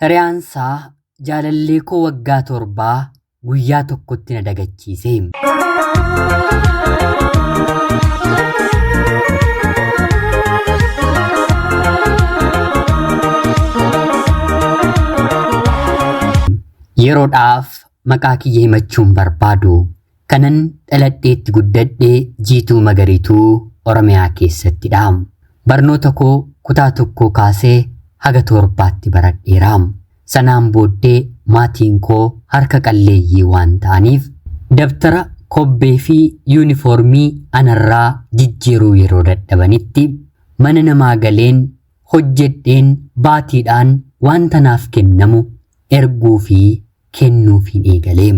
Hiriyaansaa jaalallee koo waggaa 7 guyyaa tokkotti na dagachiise. Yeroodhaaf maqaa kiyya himachuun barbaadu. Kanan dhaladheetti guddadhe Jiituu Magariituu Oromiyaa keessattidha. Barnoota koo kutaa tokkoo kaasee haga torbaatti baradheera. Sanaan booddee maatiin koo harka qalleeyyii waan ta'aniif dabtara kobbee fi yuunifoormii anarraa jijjiiruu yeroo dadhabanitti mana namaa galeen hojjedheen baatiidhaan wanta naaf kennamu erguu fi kennuufiin eegale.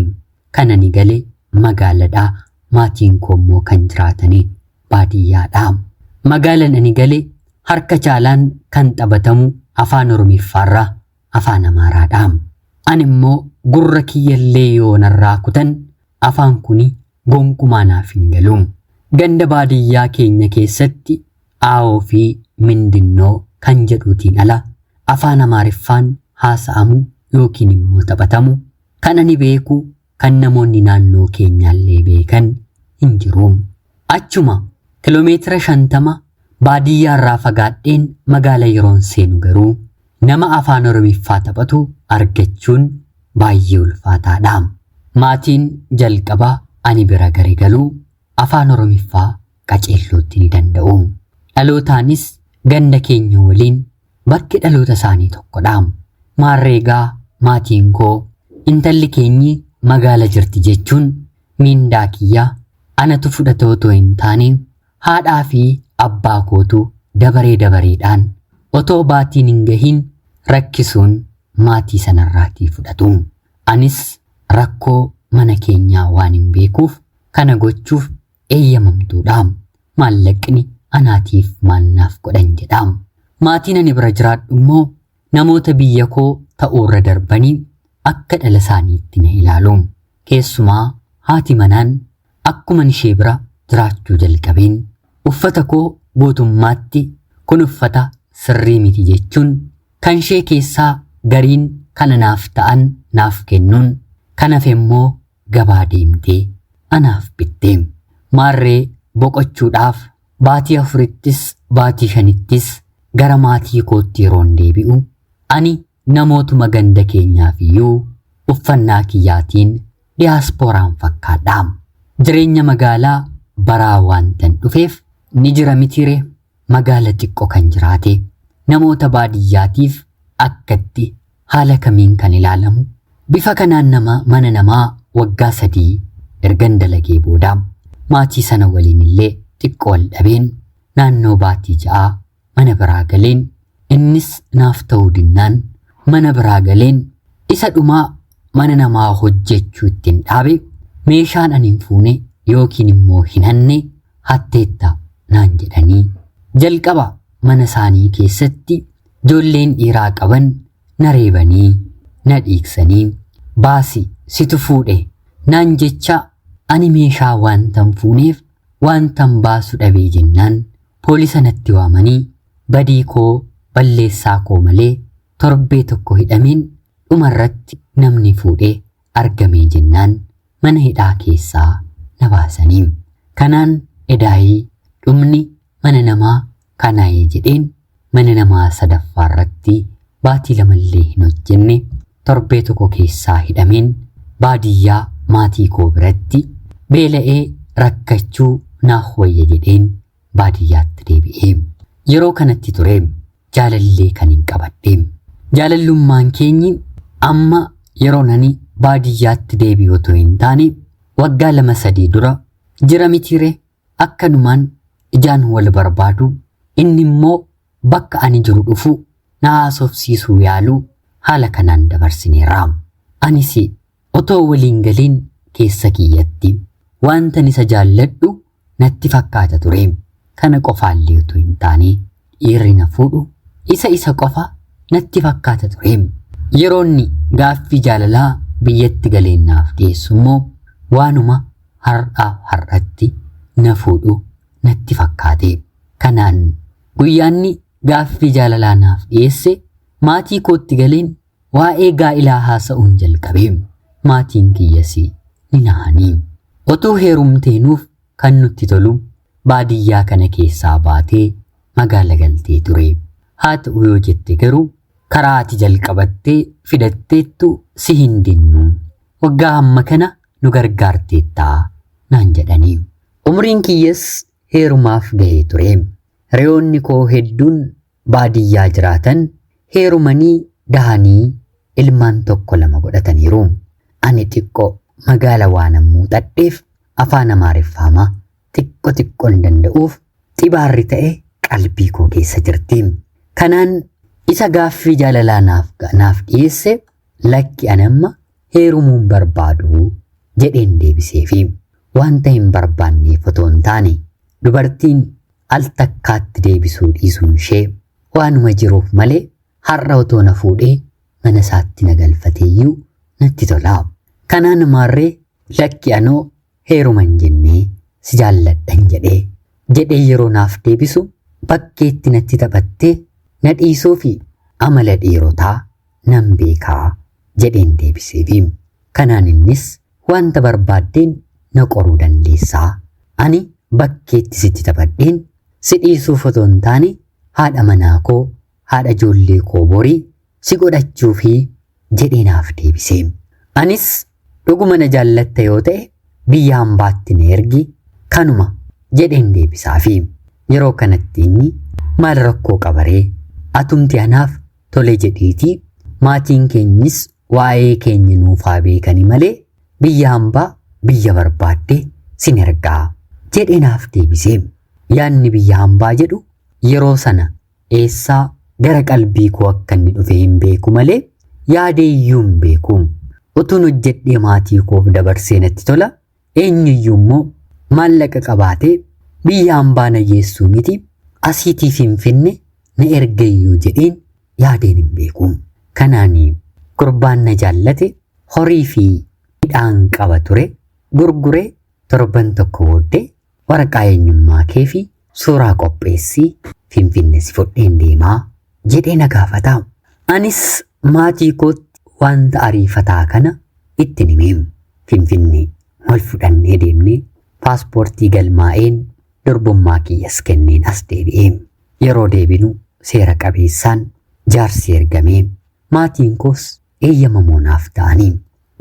Kan ani gale magaaladha. Maatiin koo immoo kan jiraatani baadiyyaadha. Magaalan ani gale harka caalaan kan taphatamu afaan Oromiffaarra afaan Amaaraadha. Ani immoo gurra kiyyallee yoo narraa kutan afaan kuni gonkumaa naaf hin galu. Ganda baadiyyaa keenya keessatti aawoo fi mindinnoo kan jedhuutiin ala afaan Amaariffaan haasa'amu yookiin immoo taphatamu kan ani beeku kan namoonni naannoo keenyaallee beekan hin jiru. Achuma kiiloomeetira 50 baadiyyaarraa fagaadheen magaala yeroon seenu garuu nama afaan Oromiffaa taphatu argachuun baay'ee ulfaataadha. Maatiin jalqaba ani bira gare galuu afaan Oromiffaa qaceellootti ni danda'u. Dhalootaanis ganda keenya waliin bakki dhaloota isaanii tokkodha. Maarreegaa maatiin koo intalli keenyi magaala jirti jechuun miindaa kiyya anatu fudhata otoo hin taane haadhaa fi abbaa kootu dabaree dabareedhaan otoo baatiin hin gahin rakkisuun maatii sanarraatii fudhatu. Anis rakkoo mana keenyaa waan hin beekuuf kana gochuuf eeyyamamtuudha. Maallaqni anaatiif maal naaf godhan jedha. Maatiin ani bira jiraadhu immoo namoota biyya koo ta'uurra darbanii akka dhala isaaniitti na ilaalu. Keessumaa haati manaan akkuma ishee bira jiraachuu jalqabeen uffata koo guutummaatti kun uffata sirrii miti jechuun kan ishee keessaa gariin kana naaf ta'an naaf kennuun kan hafe immoo gabaa deemtee anaaf bitte. Maarree boqochuudhaaf baatii 4ttis baatii 5ttis gara maatii kootti yeroon deebi'u ani namootuma ganda keenyaaf iyyuu uffannaa kiyyaatiin diyaaspooraan fakkaadha. Jireenya magaalaa baraa waantan dhufeef ni jira mitire magaala xiqqoo kan jiraate namoota baadiyyaatiif akkatti haala kamiin kan ilaalamu bifa kanaan nama mana namaa waggaa 3 ergan dalagee booda maatii sana waliin illee xiqqoo wal dhabeen naannoo baatii 6 mana biraa galeen innis naaf ta'uu dinnaan mana biraa galeen isa dhumaa mana namaa hojjechuu ittiin dhaabe meeshaan ani hin fuune yookiin immoo hin hanne hatteetta naan jedhanii jalqaba mana isaanii keessatti ijoolleen dhiiraa qaban na reebanii na dhiigsanii baasi situ fuudhe naan jecha ani meeshaa waantan fuuneef waantan baasu dhabee jennaan poolisa natti waamanii badii koo balleessaa koo malee torbee tokko hidhameen dhumarratti namni fuudhe argamee jennaan mana hidhaa keessaa na baasanii. Kanaan edaayii dhumni mana namaa kanaayee jedheen mana namaa sadaffaarratti baatii lamallee hin hojjenne torbee tokko keessaa hidhameen baadiyyaa maatii koo biratti beela'ee rakkachuu naaf wayya jedheen baadiyyaatti deebi'ee. Yeroo kanatti ture jaalallee kan hin qabadhe. Jaalallummaan keenyi amma yeroo nani baadiyyaatti deebi'u otoo hin taane waggaa 2-3 dura jira mitiire akkanumaan ijaan wal barbaadu inni immoo bakka ani jiru dhufu na haasofsiisuu yaaluu haala kanaan dabarsineera. Anis otoo waliin galiin keessa kiyyatti wantan isa jaalladhu natti fakkaata ture. Kana qofaallee otoo hin taane dhiirri na fuudhu isa qofa natti fakkaata ture. Yeroonni gaaffii jaalalaa biyyatti galeennaaf dhiyeessu immoo waanuma har'aaf har'atti na fuudhu natti fakkaate. Kanaan guyyaanni gaaffii jaalalaa naaf dhiyeesse maatii kootti galeen Waa'ee gaa'ilaa haasa'uun jalqabe. Maatiin kiyyas ni nahanii. Otuu heerumteenuuf kan nutti tolu baadiyyaa kana keessaa baatee magaala galtee ture. Haa ta'u yoo jette garuu karaa ati jalqabattee fidatteettu si hin dinnu. Waggaa hamma kana nu gargaarteettaa naan jedhanii. Umriin kiyyas heerumaaf gahee ture. Re'oonni koo hedduun baadiyyaa jiraatan heerumanii dahanii ilmaan tokko lama godhataniiru. Ani xiqqoo magaala waanan muuxadheef afaan Amaariffaama xiqqo xiqqoon danda'uuf xibaarri ta'e qalbii koo keessa jirti. Kanaan isa gaaffii jaalalaa naaf dhiyeesse lakki anamma heerumuun barbaadu jedheen deebiseefi wanta hin barbaanneef otoo hin taane dubartiin al takkaatti deebisuu dhiisuun ishee waanuma jiruuf malee har'a otoo na fuudhee mana isaatti na galfateeyyuu natti tola. Kanaan maarree lakki anoo heeruman jennee si jaalladhan jedhee yeroo naaf deebisu bakkeetti natti taphattee na dhiisuu fi amala dhiirotaa nan beekaa jedheen deebiseefi. Kanaan innis wanta barbaaddeen na qoruu dandeessaa. Ani bakkeetti sitti taphadheen si dhiisuuf otoo hin taane haadha manaa koo haadha ijoollee koo borii si godhachuu fi jedhee naaf deebise. Anis dhuguma na jaallatta yoo ta'e biyya hambaatti na ergi kanuma jedheen deebisaafi. Yeroo kanatti inni maal rakkoo qabaree atumti anaaf tole jedhiitii maatiin keenyis waa'ee keenya nuufaa beekani malee biyya hambaa biyya barbaadde sin ergaa jedhee naaf deebise. Yaanni biyya hambaa jedhu yeroo sana eessaa gara qalbii koo akka inni dhufe hin beeku malee yaadeeyyuu hin beeku. Utuun hojjedhee maatii koof dabarsee natti tola. Eenyuyyuu immoo maallaqa qabaatee biyya hambaa na geessuu miti asiitii Finfinne na ergayyuu jedheen yaadeen hin beeku. Kanaan gurbaan na jaallate horii fi midhaan qaba ture gurguree torban tokko booddee waraqaa eenyummaa kee fi suuraa qopheessii Finfinne si fudheen deemaa jedhee na gaafata. Anis maatii kootti wanta ariifataa kana itti himee Finfinne wal fudhannee deemnee paaspoortii galmaa'een durbummaa kiyyas kenneen as deebi'ee. Yeroo deebinu seera qabeessaan jaarsi ergamee maatiin koos eeyyamamoo naaf ta'anii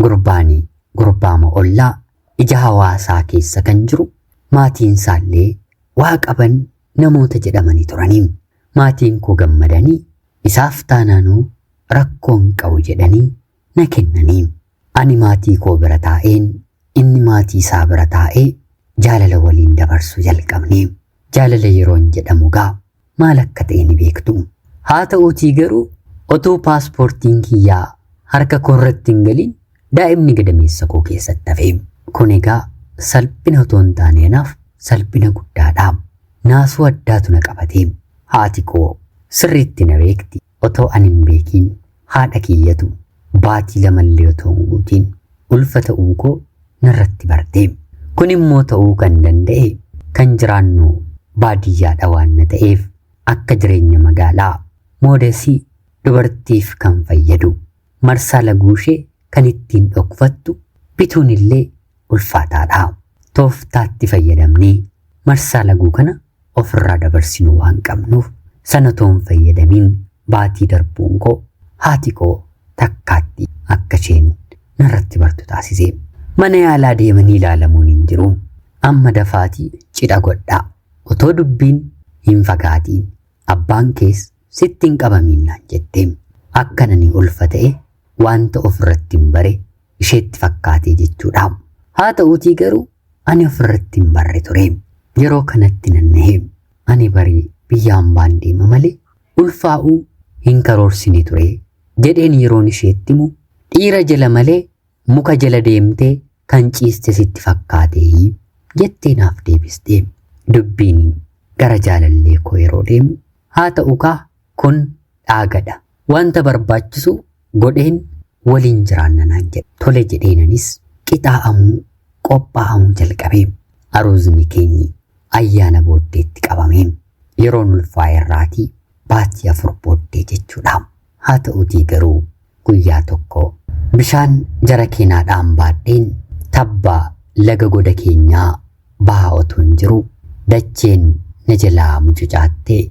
gurbaanii gurbaama ollaa ija hawaasaa keessa kan jiru maatiin isaallee waa qaban namoota jedhamanii turanii maatiin koo gammadanii isaaf taanaanuu rakkoon qabu jedhanii na kennanii ani maatii koo bira taa'een inni maatii isaa bira taa'ee jaalala waliin dabarsuu jalqabne. Jaalala yeroon jedhamu gaa maal akka ta'e ni beektu. Haa ta'uutii garuu otuu paaspoortiin kiyyaa harka koorratti hin galin daa'imni gadameessa koo keessatti hafe. Kun egaa salphina otoo hin taane anaaf salphina guddaadha. Naasuu addaatu na qabate. Haati koo sirriitti na beekti. Otoo ani hin beekiin haadha kiyyatu baatii lamallee otoo hin guutiin ulfa ta'uu koo narratti barte. Kun immoo ta'uu kan danda'e kan jiraannu baadiyyaadha waan na ta'eef akka jireenya magaalaa moodesii dubartiif kan fayyadu marsaa laguu ishee kan ittiin dhokfattu bituun illee ulfaataadha. Tooftaatti fayyadamnee marsaa laguu kana ofirraa dabarsinuu waan qabnuuf sana otoo hin fayyadamiin baatii darbuun koo haati koo takkaatti akka isheen narratti bartu taasise. Mana yaalaa deemanii ilaalamuun hin jiru. Amma dafaatii cidha godhaa. Otoo dubbiin hin fagaatiin abbaan kees sitti hin qabamiin naan jette. Akka nani ulfa ta'e wanta ofirratti hin bare isheetti fakkaatee jechuudha. Haa ta'uutii garuu ani ofirratti hin barre ture. Yeroo kanatti nan nahe ani barii biyya hambaan deema malee ulfaa'uu hin karoorsine ture jedheen yeroon isheetti himu dhiira jala malee muka jala deemtee kan ciiste sitti fakkaatee jettee naaf deebiste. Dubbiin gara jaalallee koo yeroo deemu haa ta'u kaa kun dhaagadha. Wanta barbaachisu godheen waliin jiraanna naan jedhe. Tole jedheenanis qixaa'amuu qophaa'amuu jalqabe. Aruuzni keenyi ayyaana booddeetti qabame. Yeroon ulfaa'e irraatii baatii 4 booddee jechuudha. Haa ta'uutii garuu Guyyaa tokko bishaan jara keenaadhaan baadheen tabbaa laga goda keenyaa bahaa otoo hin jiru dacheen na jalaa mucucaattee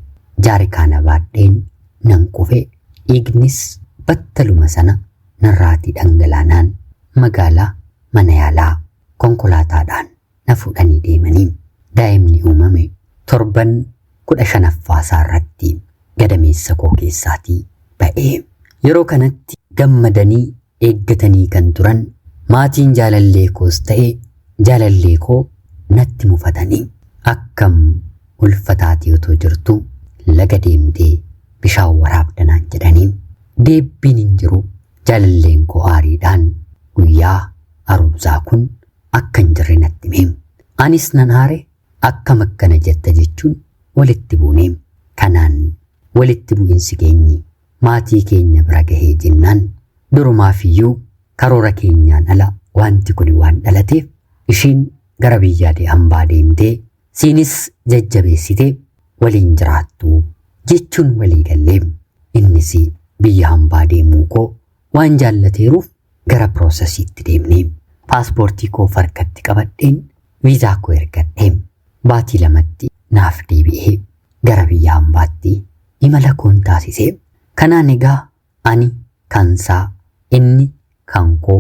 jaarikaana baadheen nan kufe. Dhiignis battaluma sana narraatii dhangalaanaan magaalaa mana yaalaa konkolaataadhaan na fuudhanii deemanii. Daa'imni uumame torban 15ffaa isaa irratti gadameessa koo keessaatii ba'ee. Yeroo kanatti gammadanii eeggatanii kan turan maatiin jaalallee koos ta'e jaalallee koo natti mufatanii, akkam ulfataatii otoo jirtu laga deemtee bishaan waraabdanaan jedhanii. Deebbiin hin jiru. Jaalalleen koo aariidhaan guyyaa aruuzaa kun akka hin jirre natti hime. Anis nan aare, akkam akkana jetta jechuun walitti buune. Kanaan walitti bu'insi keenyi maatii keenya bira gahee jennaan, durumaafiyyuu karoora keenyaan ala wanti kun waan dhalateef, ishiin gara biyyaa hambaa deemtee siinis jajjabeessitee waliin jiraattu jechuun walii gallee. Innis biyya hambaa deemuu koo waan jaallateeruuf gara piroosesiitti deemne. Paaspoortii koo harkatti qabadheen viizaa koo ergadhee baatii 2tti naaf deebi'ee gara biyya hambaatti imala koon taasise. Kanaan egaa ani kansaa, inni kan koo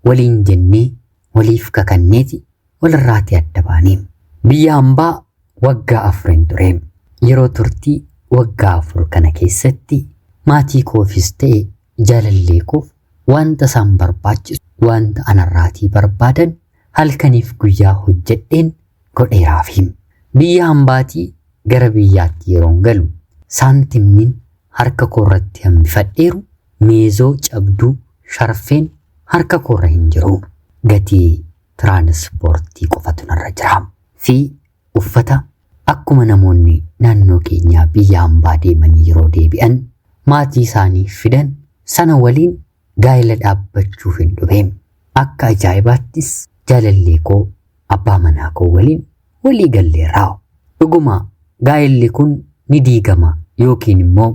waliin jennee waliif kakanneeti walirraatii adda baane. Biyya hambaa waggaa 4n ture. Yeroo turtii waggaa 4 kana keessatti maatii koofis ta'e jaalallee koof wanta isaan barbaachisu, wanta anarraatii barbaadan halkaniif guyyaa hojjedheen godheeraafi. Biyya hambaatii gara biyyaatti yeroon galu saantimnin harka koorratti hambifadheeru, meezoo cabduu sharfeen harka koorra hin jiru. Gatii tiraanispoortii qofatu narra jira. Fi uffata akkuma namoonni naannoo keenyaa biyya hambaa deemanii yeroo deebi'an maatii isaanii fidan sana waliin gaa'ela dhaabbachuuf hin dhufe. Akka ajaa'ibaattis jaalallee koo, abbaa manaa koo waliin walii galleerra. Dhuguma gaa'elli kun ni diigama yookiin immoo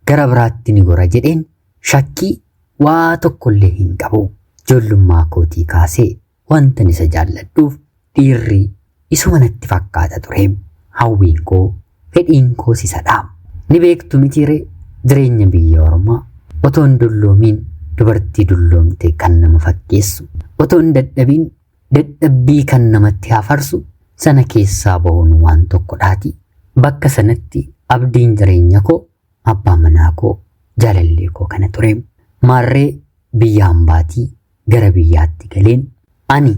gara biraatti ni gora jedheen shakkii waa tokkollee hin qabu. Ijoollummaa kootii kaasee wantan isa jaalladhuuf dhiirri isuma natti fakkaata ture. Hawwiin koo, fedhiin koos isadha. Ni beektu mitiiree, jireenya biyya ormaa otoo hin dulloomiin dubartii dulloomte kan nama fakkeessu, otoo hin dadhabiin dadhabbii kan namatti hafarsu sana keessaa bahuun waan tokkodhaati. Bakka sanatti abdiin jireenya koo abbaa manaa koo, jaalallee koo kana ture. Maarree biyya hambaatii gara biyyaatti galeen ani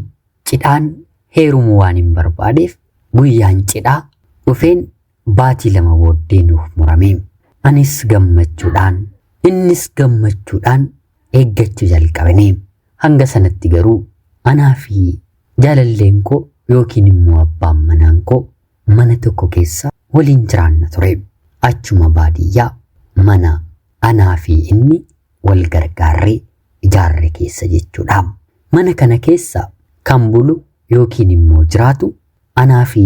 cidhaan heerumuu waan hin barbaadeef guyyaan cidhaa dhufeen baatii 2 booddee nuuf murame. Anis gammachuudhaan, innis gammachuudhaan eeggachuu jalqabne. Hanga sanatti garuu anaa fi jaalalleen koo yookiin immoo abbaan manaan koo mana tokko keessa waliin jiraanna ture. Achuma baadiyyaa mana anaa fi inni wal gargaarree ijaarre keessa jechuudha. Mana kana keessa kan bulu yookiin immoo jiraatu anaa fi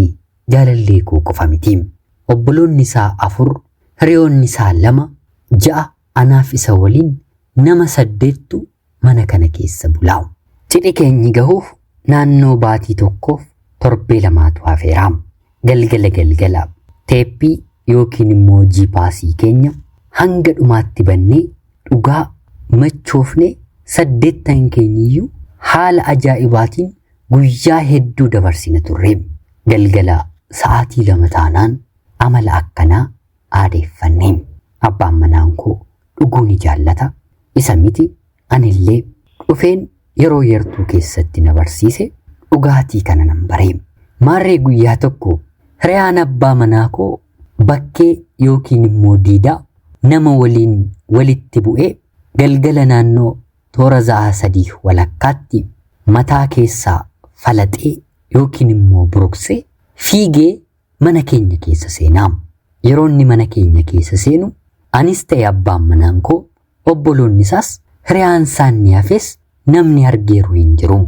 jaalallee koo qofa miti. Obboloonni isaa 4, hiriyoonni isaa 2, 6, anaaf isa waliin nama 8tu mana kana keessa bulaa. Cidhi keenyi gahuuf naannoo baatii 1f torbee 2tu hafeera. Galgala galgala teeppii yookiin immoo jiipaasii keenya hanga dhumaatti bannee dhugaa machoofne 8 keenyiyyuu haala ajaa'ibaatiin guyyaa hedduu dabarsina turre. Galgala sa'aatii 2 taanaan amala akkanaa aadeeffanne. Abbaan manaan koo dhuguu ni jaallata. Isa miti, anillee dhufeen yeroo yartuu keessatti na barsiise dhugaatii kana nan bare. Maarree guyyaa tokko hiriyaan abbaa manaa koo bakkee yookiin immoo diidaa nama waliin walitti bu'ee galgala naannoo toora za'aa 3 walakkaatti mataa keessaa falaxee yookiin immoo buruqsee fiigee mana keenya keessa seenaa. Yeroo inni mana keenya keessa seenu anis ta'e abbaan manaan koo, obboloonni isaas, hiriyaan isaanii hafes namni argeeru hin jiru.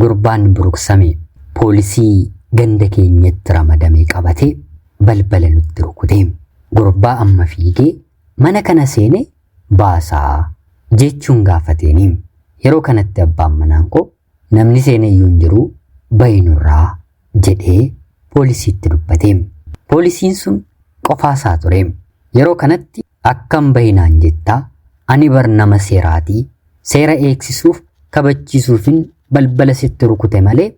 Gurbaan buruqsame poolisii ganda keenyatti ramadamee qabatee balbala nutti rukute. Gurbaa amma fiigee mana kana seene baasaa. Jechuun gaafateeni. Yeroo kanatti abbaan manaan koo namni seeneyyuu hin jiru bahi nurraa jedhee poolisiitti dubbate. Poolisiin sun qofaasaa ture. Yeroo kanatti akkam bahi naan jettaa ani bar nama seeraatii seera eegsisuuf kabachiisuufin balbala sitti rukute malee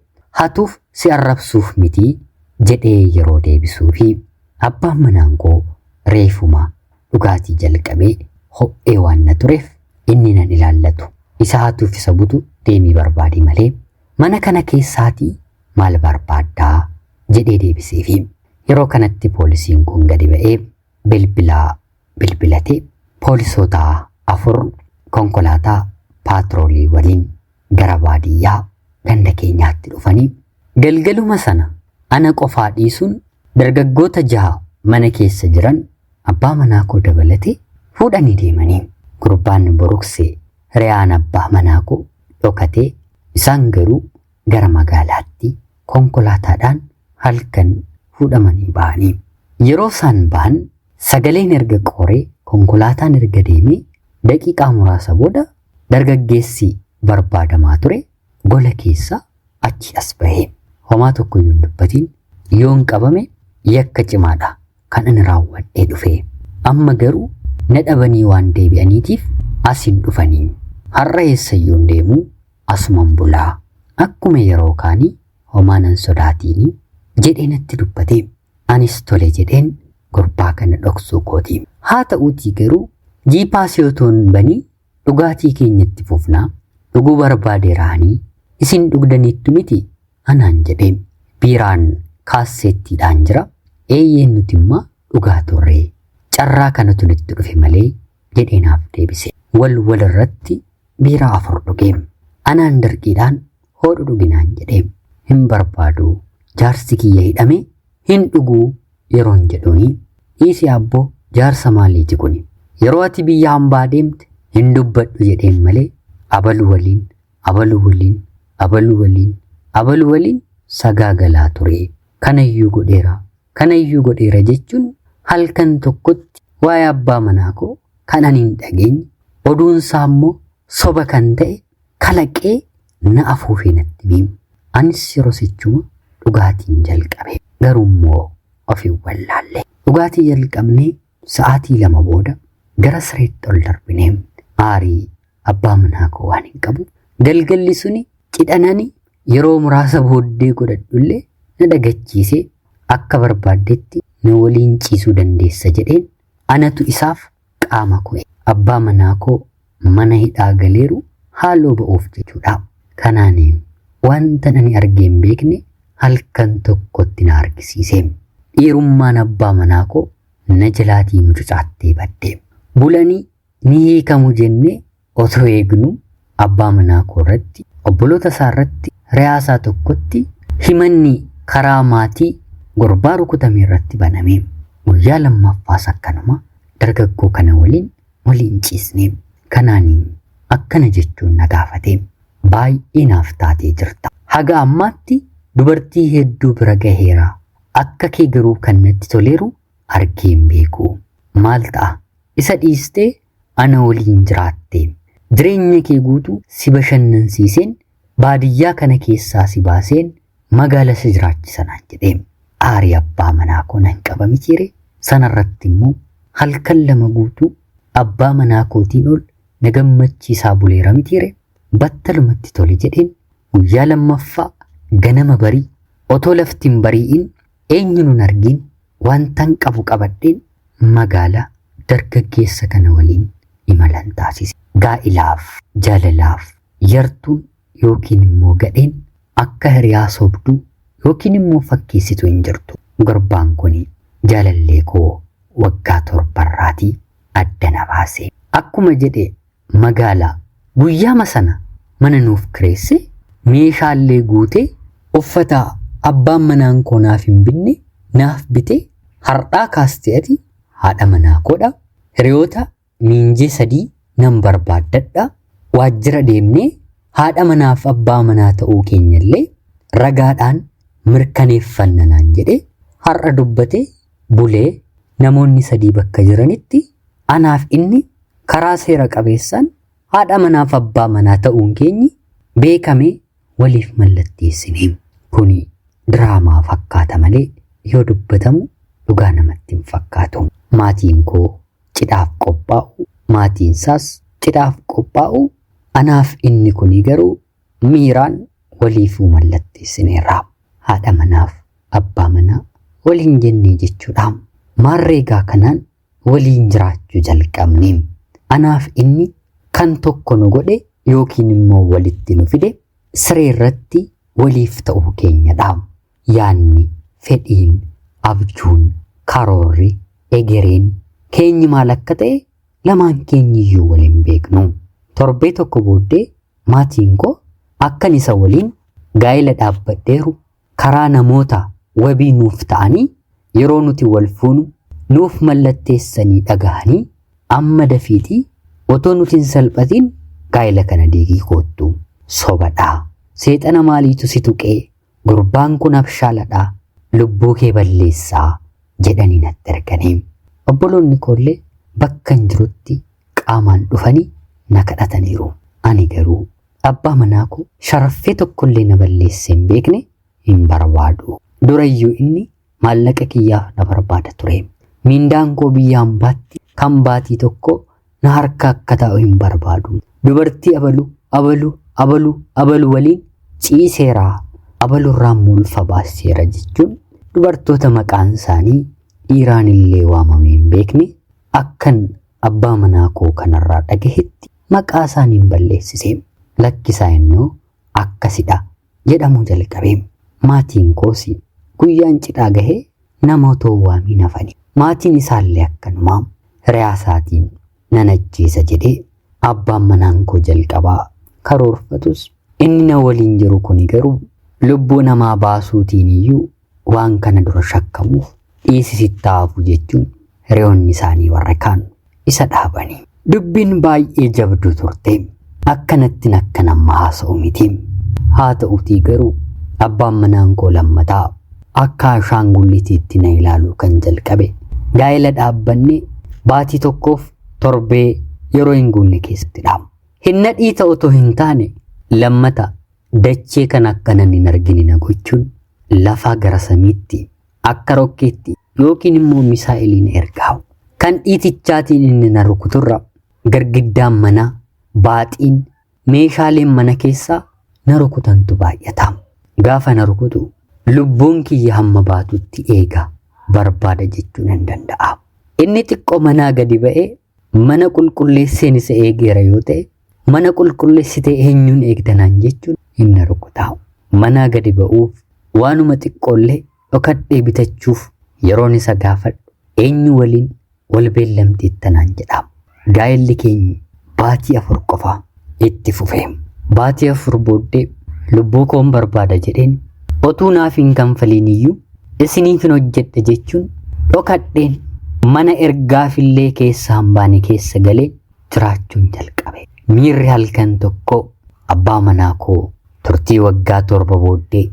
hatuuf si arrabsuuf miti jedhee yeroo deebisuufi abbaan manaan koo reefuma dhugaatii jalqabee ho'ee waan na tureef inni nan ilaallatu isa hatuuf isa butu deemii barbaadi malee mana kana keessaatii maal barbaaddaa jedhee deebiseefi. Yeroo kanatti poolisiin kun gadi ba'ee bilbilaa bilbilatee poolisoota 4 konkolaataa paatroolii waliin gara baadiyyaa ganda keenyaatti dhufanii galgaluma sana ana qofaa dhiisuun dargaggoota 6 mana keessa jiran abbaa manaa koo dabalatee fuudhanii deemanii gurbaan boruksee riyaan abbaa manaa koo dhokatee isaan garuu gara magaalaatti konkolaataadhaan halkan fuudhamanii ba'anii. Yeroo isaan ba'an sagaleen erga qoree konkolaataan erga deemee daqiiqaa muraasa booda dargaggeessi barbaadamaa ture gola keessa achi as bahee homaa tokko iyyuu hin dubbatiin yoon qabame yakka cimaadha kan ani raawwadhee dhufe. Amma garuu na dhabanii waan deebi'aniitiif as hin dhufanii. Har'a eessayyuu hin deemu asuman bulaa. Akkuma yeroo kaanii homaa nan sodaatiini jedhee natti dubbate. Anis tole jedheen gurbaa kana dhoksuu kooti. Haa ta'uutii garuu jiipaasii otoo hin banii dhugaatii keenyatti fufnaa dhuguu barbaadeeraanii isin dhugdaniittu miti anaan jedhee biiraan kaasseettiidhaan jira. Eeyyeen nuti immoo dhugaa turre carraa kanatu nutti dhufe malee jedhee naaf deebise. Wal wal irratti biiraa 4 dhuge. Anaan dirqiidhaan hoodhu dhuginaan jedhee hin barbaadu jaarsi kiyya hidhame hin dhuguu yeroon jedhuuni dhiisi abboo jaarsa maaliiti kuni yeroo ati biyya hambaa deemte hin dubbadhu jedheen malee abalu waliin abalu waliin abalu waliin abalu waliin sagaagalaa ture kanayyuu godheera kanayyuu godheera jechuun halkan tokkotti waa'ee abbaa manaa koo kan ani hin dhageenye oduunsaa immoo soba kan ta'e kalaqee na afuufee natti hime. Anis yeroo sichuma dhugaatiin jalqabe garuu immoo of hin wallaalle. Dhugaatii jalqabnee sa'aatii 2 booda gara sireetti ol darbinee aarii abbaa manaa koo waan hin qabu galgalli suni cidhanani yeroo muraasa booddee godhadhullee na dhagachiisee akka barbaaddetti na waliin ciisuu dandeessa jedheen anatu isaaf qaama koo abbaa manaa koo mana hidhaa galeeru haaloo ba'uuf jechuudha. Kanaan wanta ani argee hin beekne halkan tokkotti na argisiise. Dhiirummaan abbaa manaa koo na jalaatii mucucaattee badde. Bulanii ni hiikamu jennee otoo eegnu abbaa manaa koo irratti obboloota isaa irratti riyaasaa tokkotti himanni karaa maatii gurbaa rukutame irratti baname. Guyyaa lammaffaas akkanuma dargaggoo kana waliin waliin ciisne. Kanaan akkana jechuun na gaafate. Baay'ee naaf taatee jirta. Haga ammaatti dubartii hedduu bira gaheera. Akka kee garuu kan natti toleeru argee hin beeku. Maal ta'a? Isa dhiistee ana waliin jiraatte. Jireenya kee guutuu si bashannansiiseen baadiyyaa kana keessaa si baaseen magaala si jiraachisanaan jedhee. Aarii abbaa manaa koo nan qaba mitiire. Sanarratti immoo halkan 2 guutuu abbaa manaa kootiin ol na gammachiisaa buleera mitiire. Battalumatti tole jedheen guyyaa lammaffaa ganama barii otoo lafti hin bari'in eenyu nun argin wantan qabu qabadheen magaalaa dargaggeessa kana waliin imalan taasise. Gaa'ilaaf, jaalalaaf, yartuun yookiin immoo gadheen akka hiriyaa sobduu yookiin immoo fakkeessitu hin jirtu. Gurbaan kun jaalallee koo waggaa 7 adda na baase. Akkuma jedhe magaalaa guyyaama sana mana nuuf kireesse meeshaalee guutee uffata abbaan manaan koo naaf hin binne naaf bitee har'aa kaastee ati haadha manaa koodha. Hiriyoota miinjee 3 nan barbaaddadha. Waajjira deemnee haadha manaaf abbaa manaa ta'uu keenyallee ragaadhaan mirkaneeffanna naan jedhee har'a dubbate bulee namoonni 3 bakka jiranitti anaaf inni karaa seera qabeessaan Haadha manaaf abbaa manaa ta'uun keenyi beekamee waliif mallatteessine. Kuni diraamaa fakkaata malee yoo dubbatamu dhugaa namatti hin fakkaatu. Maatiin koo cidhaaf qophaa'u, maatiin isaas cidhaaf qophaa'u, anaaf inni kuni garuu miiraan waliifuu mallatteessineerra. Haadha manaaf abbaa manaa waliin jennee jechuudha. Maarreegaa kanaan waliin jiraachuu jalqabne. Anaaf inni kan tokko nu godhe yookiin immoo walitti nu fide siree irratti waliif ta'uu keenyadha. Yaanni, fedhiin, abjuun, karoorri, egereen keenyi maal akka ta'e lamaan keenyiyyuu waliin beeknu. Torbee tokko booddee maatiin koo akkan isa waliin gaa'ela dhaabbadheeru karaa namoota wabii nuuf ta'anii yeroo nuti wal fuunu nuuf mallatteessanii dhagahanii amma dafiitii otoo nuti hin salphatiin gaa'ela kana diigii koottu. Sobadhaa. Seexana maaliitu si tuqee? Gurbaan kun abshaaladhaa. Lubbuu kee balleessaa jedhanii natti erganii. Obboloonni koollee bakka hin jirutti qaamaan dhufanii na kadhataniiru. Ani garuu abbaa manaa koo sharaffee tokkollee na balleessee hin beekne hin barbaadu. Durayyuu inni maallaqa kiyyaaf na barbaada ture. Miindaan koo biyya hambaatti kan baatii tokko na harka akka taa'u hin barbaadu. Dubartii abalu abalu abalu abalu waliin ciiseeraa abalurraa mulfa baaseera jechuun dubartoota maqaan isaanii dhiiraan illee waamamee hin beekne akkan abbaa manaa koo kanarraa dhagahetti maqaa isaaniin balleessise. Lakkisaa innoo akkasidha jedhamuu jalqabe. Maatiin koos guyyaan cidhaa gahee nama otoo waamiin hafani. Maatiin isaallee akkanumaa hiriyaa isaatiin nan ajjeesa jedhee abbaan manaan koo jalqabaa karoorfatus inni na waliin jiru kuni garuu lubbuu namaa baasuutiin iyyuu waan kana dura shakkamuuf dhiisisitti hafu jechuun hiriyoonni isaanii warra kaan isa dhaabanii. Dubbiin baay'ee jabduu turte. Akkanattiin akka nama haasa'u miti. Haa ta'utii garuu abbaan manaan koo lammataa akka ashaangullitiitti na ilaaluu kan jalqabe. Gaa'ela dhaabbanne baatii tokkoof torbee yeroo hin guunne keessattidha. Hinna dhiita otoo hin taane lammata dachee kan akkanan hin argine na gochuun lafaa gara samiitti akka rokkeetti yookiin immoo misaa'iliin ergaa. Kan dhiitichaatiin inni na rukuturra girgiddaan manaa, baaxiin, meeshaaleen mana keessaa na rukutantu baay'ata. Gaafa na rukutu lubbuun kiyya hamma baatutti eega barbaada jechuu nan danda'a. Inni xiqqoo manaa gadi ba'ee mana qulqulleesseen isa eegeera yoo ta'e mana qulqulleessitee eenyuun eegdanaan jechuun inni rukuta. Manaa gadi ba'uuf waanuma xiqqoollee dhokadhee bitachuuf yeroon isa gaafadhu eenyu waliin wal beellamteettanaan jedha. Gaa'elli keenya baatii 4 qofa itti fufe. Baatii 4 booddee lubbuu koon barbaada jedheen otuu naaf hin kanfaliin iyyuu isiniif hin hojjedhe jechuun dhokadheen mana ergaafillee keessa hin baane keessa galee jiraachuun jalqabe. Miirri halkan tokko abbaa manaa koo turtii waggaa 7 booddee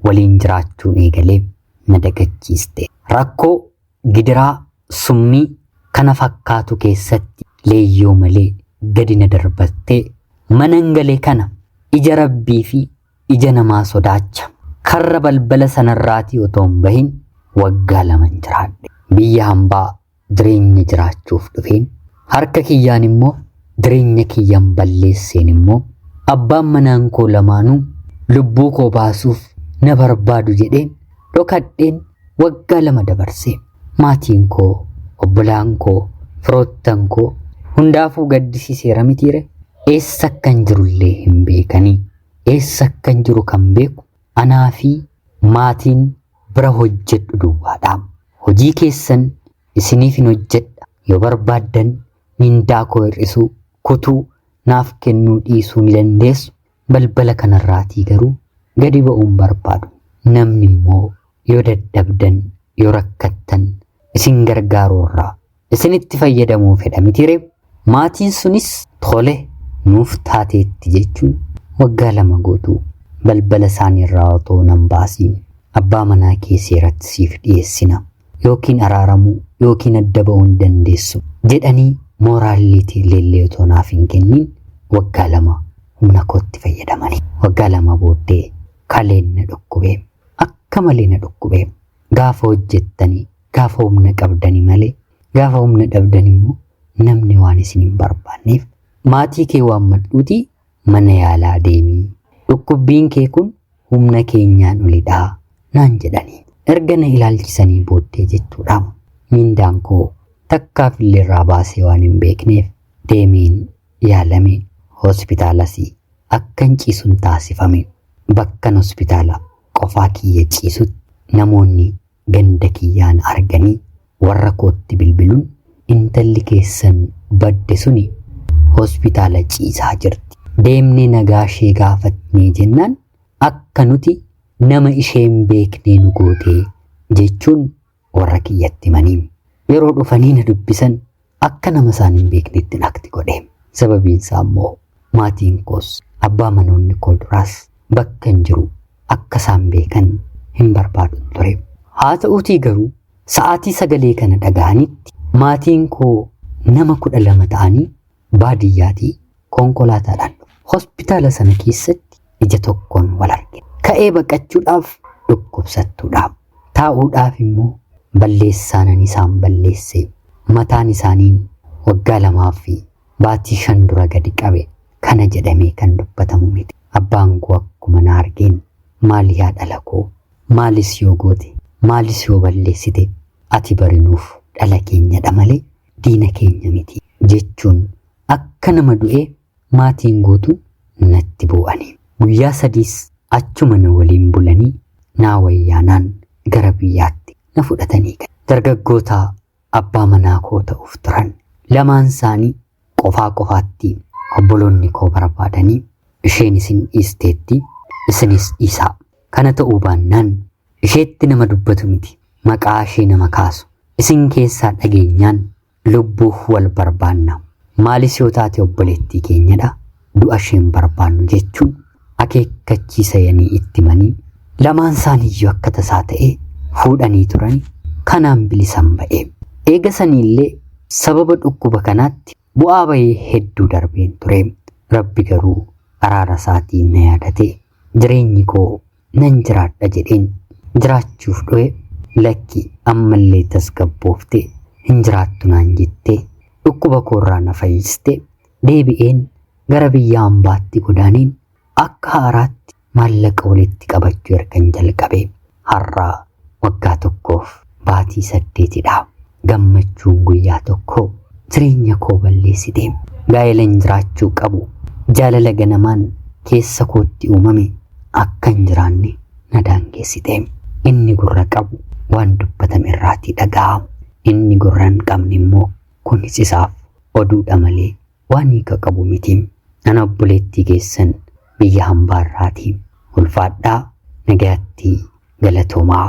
waliin jiraachuun eegalee na dagachiiste. Rakkoo gidiraa summii kana fakkaatu keessatti leeyyoo malee gadi na darbattee manan galee kana ija rabbii fi ija namaa sodaacha. Karra balbala sanarraatii otoo hin bahin waggaa 2 jiraadhe. Biyya hambaa jireenya jiraachuuf dhufeen harka kiyyaan immoo jireenya kiyyan balleesseen immoo abbaan manaan koo lamaanuu lubbuu koo baasuuf na barbaadu jedheen dhokadheen waggaa 2 dabarse. Maatiin koo, obbolaan koo, firoottan koo hundaafuu gaddisiiseera mitiire. Eessa akkan jirullee hin beekanii. Eessa akkan jiru kan beeku anaa fi maatiin bira hojjedhu duwwaadha. Hojii keessan isiniif hin hojjedha. Yoo barbaaddan mindaa koo hir'isuu, kutuu, naaf kennuu dhiisuu ni dandeessu. Balbala kanarraatii garuu gadi ba'uun barbaadu. Namni immoo yoo dadhabdan, yoo rakkattan isin gargaaruurraa isinitti fayyadamuu fedha mitiire. Maatiin sunis tole nuuf taateetti jechuun waggaa 2 guutuu balbala isaaniirraa otoo nan baasiin abbaa manaa kee seeratti siif dhiyeessina yookiin araaramuu yookiin adda ba'uu hin dandeessu jedhanii mooraalliitii leellee otoo naaf hin kennin Waggaa 2 humna kootti fayyadamanii. Waggaa 2 booddee kaleen na dhukkubee akka malee na dhukkubee gaafa hojjettanii gaafa humna qabdanii malee gaafa humna dhabdan immoo namni waan isin hin barbaanneef maatii kee waammadhuutii mana yaalaa deemii dhukkubbiin kee kun humna keenyaan olidhaa naan jedhanii erga na ilaalchisanii booddee jechuudha. Miindaan koo takkaaf illee irraa baasee waan hin beekneef deemeen yaalame hospitaalas akkan ciisun taasifame. Bakkan hospitaala qofaa kiyya ciisutti namoonni ganda kiyyaan arganii warra kootti bilbiluun intalli keessan badde suni hospitaala ciisaa jirti. Deemnee nagaa ishee gaafatnee jennaan akka nuti nama ishee hin beeknee nu gootee jechuun warra kiyyatti himanii. Yeroo dhufanii na dubbisan akka nama isaan hin beeknetti akti godhe. Sababiin isaa immoo maatiin koos abbaa manoonni koo duraas bakka hin jiru akka isaan beekan hin barbaadu ture. Haa ta'uutii garuu sa'aatii sagalee kana dhaga'anitti maatiin koo nama 12 ta'anii baadiyyaatii konkolaataadhaan dhufu. Hospitaala sana keessatti ija tokkoon wal argine. Ka'ee baqachuudhaaf dhukkubsattuudhaaf taa'uudhaaf immoo balleessaanan isaan balleesse mataan isaaniin waggaa 2 fi baatii 5 dura gadi qabe kana jedhamee kan dubbatamu miti. Abbaan koo akkuma na argeen maali yaa dhala koo maalis yoo goote maalis yoo balleessite ati barinuuf dhala keenyadha malee diina keenya miti jechuun akka nama du'ee maatiin guutuun natti bu'anii. Guyyaa 3s achuma na waliin bulanii naa wayyaanaan gara biyyaatti na fudhatanii galan. Dargaggoota abbaa manaa koo ta'uuf turan lamaan isaanii qofaa qofaatti obboloonni koo barbaadanii isheen isin dhiisteetti isinis dhiisaa. Kana ta'uu baannaan isheetti nama dubbatu miti maqaa ishee nama kaasu isin keessaa dhageenyaan lubbuuf wal barbaanna. Maalis yoo taate obboleettii keenyadha du'a isheen barbaannu jechuun akeekkachiisa yanii itti himanii lamaan isaaniiyyuu akka tasaa ta'e fuudhanii turan kanaan bilisan ba'e. Eega saniillee sababa dhukkuba kanaatti bu'aa bahee hedduu darbeen ture. Rabbi garuu araara isaatiin na yaadate jireenyi koo nan jiraadha jedheen jiraachuuf dhufe lakki ammallee tasgabboofte hin jiraattu naan jettee dhukkuba koorraa na fayyiste deebi'een gara biyya hambaatti godaaneen akka haaraatti maallaqa walitti qabachuu ergan jalqabe har'aa waggaa 1 baatii 8dha. Gammachuun guyyaa tokko jireenya koo balleessite. Gaa'elan jiraachuu qabu jaalala ganamaan keessa kootti uumame akka hin jiraanne na daangeessite. Inni gurra qabu waan dubbatame irraatii dhaga'a. Inni gurra hin qabne immoo kunis isaaf oduudha malee waan hiika qabu miti. Ana obboleettii keessan biyya hambaarraatii ulfaadhaa nagaatti galatoomaa.